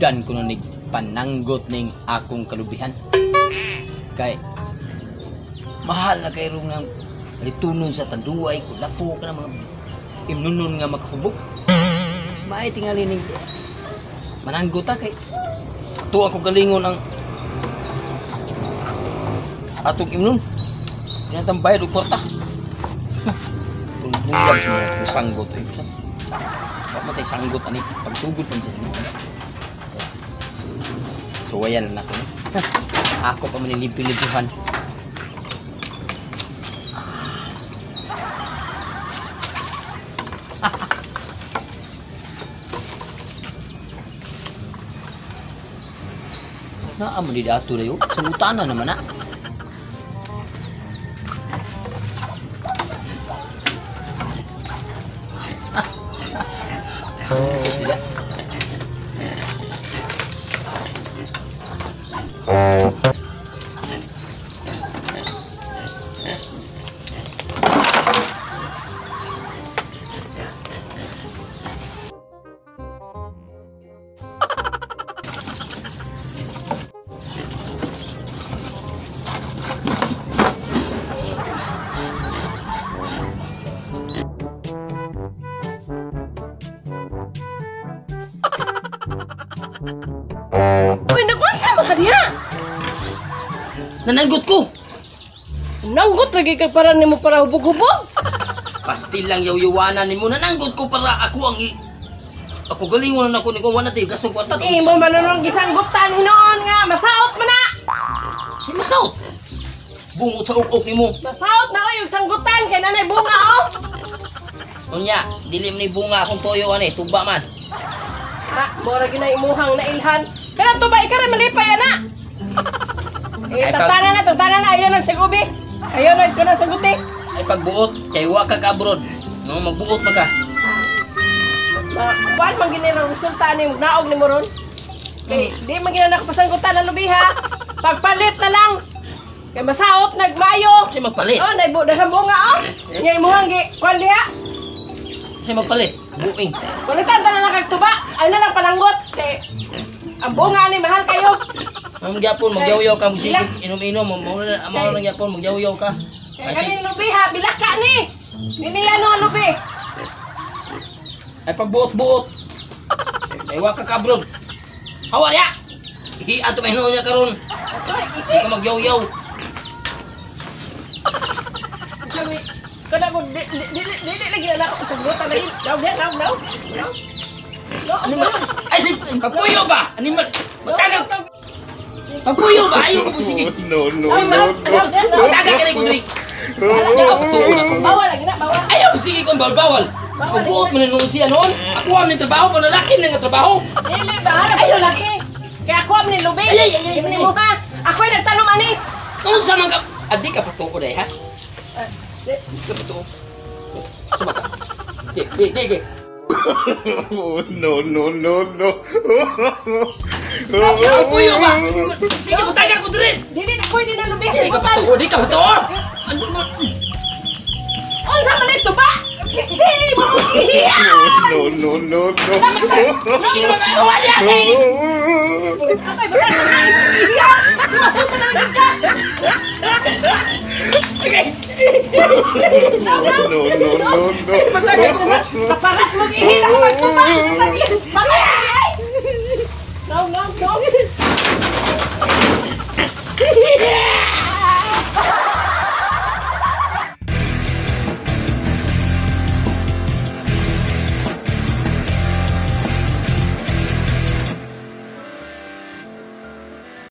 Hinungdan ko na nig pananggot ning akong kalubihan. Kay mahal na kayo nga ritunon sa Tanduay, kulapo ka na mga imnunon nga makahubog. Mas maay tingali ning mananggot ta kay tuwa ko galingon ang atong imnon. Pinatang bayad og kwarta. Bulag sa mga sanggot eh. Wa man tay sanggot ani pagsugod man dyan. So ayan na ako. Ako pa man nilipi-lipihan. Naa man di dato dayo. Sangutana naman na. Uy, nagwansa man ka diha? Nananggot ko. Nanggot lagi ka para nimo para hubog-hubog. Pastil lang yaw-yawanan nimo. Nananggot ko para ako ang ako galingon na ako ni ko wala tayo gasong kwarta. Imo man nang gisanggutan hinuon nga masaot man na. Si masaot. Bungot sa ukok nimo. Masaot na oy og sanggutan kay nanay bunga oh. Unya, dili man ni bunga akong toyo ani, tuba man. Ah, mora gyud imuhang nailhan. Kana tuba ikaw ra malipay ana. Eh, tagtangan na ayo nang sigubi. Ayo na ko na saguti. Ay pagbuot kay wa ka ka-abroad. No, magbuot man ka. Kuan man gini ang resulta ni naog nimo ron. Kay di man gina nakapasanggutan ang lubiha. Pagpalit na lang. Kay masaot nagmayo. Say magpalit. Oh, naibu daghang bunga oh. Nya imuhang gi kuan diha. Say magpalit. Buing. Palitan ta na lang kag tuba. Ay na lang pananggot kay ang bunga ni mahal kayo. Ang gyapon magyawyaw ka magsigig inom-inom mo na lang gyapon magyawyaw ka. Kay kaning lubi ha, bilaka ni. Dili ano ang lubi. Ay pagbuot-buot. Ay wa ka ka-abroad. Hawa ya. Ihi ato may hinuon niya karon. Ato Di ka magyawyaw. Sabi, kada mo dili lagi na ako pasanggutan lagi. Daw daw daw. Animal. Ay si pagpuyo ba? Animal. Magtagag. Pagpuyo ba? Ayaw ko sige. No, no, no, no. Magtagag ka na ko diri. Di ka patuon ako. Bawal lagi na, bawal. Ayaw sige kung bawal. Kung buot mo na siya noon, ako ang trabaho, panalaki na nga trabaho. Dili ba? Ayaw lagi. Kaya ako ang nilubi. Ay, ay, ay, ay. Mo ha. Ako ay nagtanom ani. Kung sa mga adi ka patuo day ha? Di ka patuo. Suma ka. Di, di, di, di. No, no, no, no. Pagpuyo ba? Sige, mutaga ko diri. Dili na ko hindi na lubi. Di ka patuo, di ka patuo. Ano mo? Unsa man ito ba? Piste! No, no, no, no. Sige, wala kay. Akay ba? Masuto na lang ka. No, no, no, no. Kaparat mo ihi na magtuba. Patay.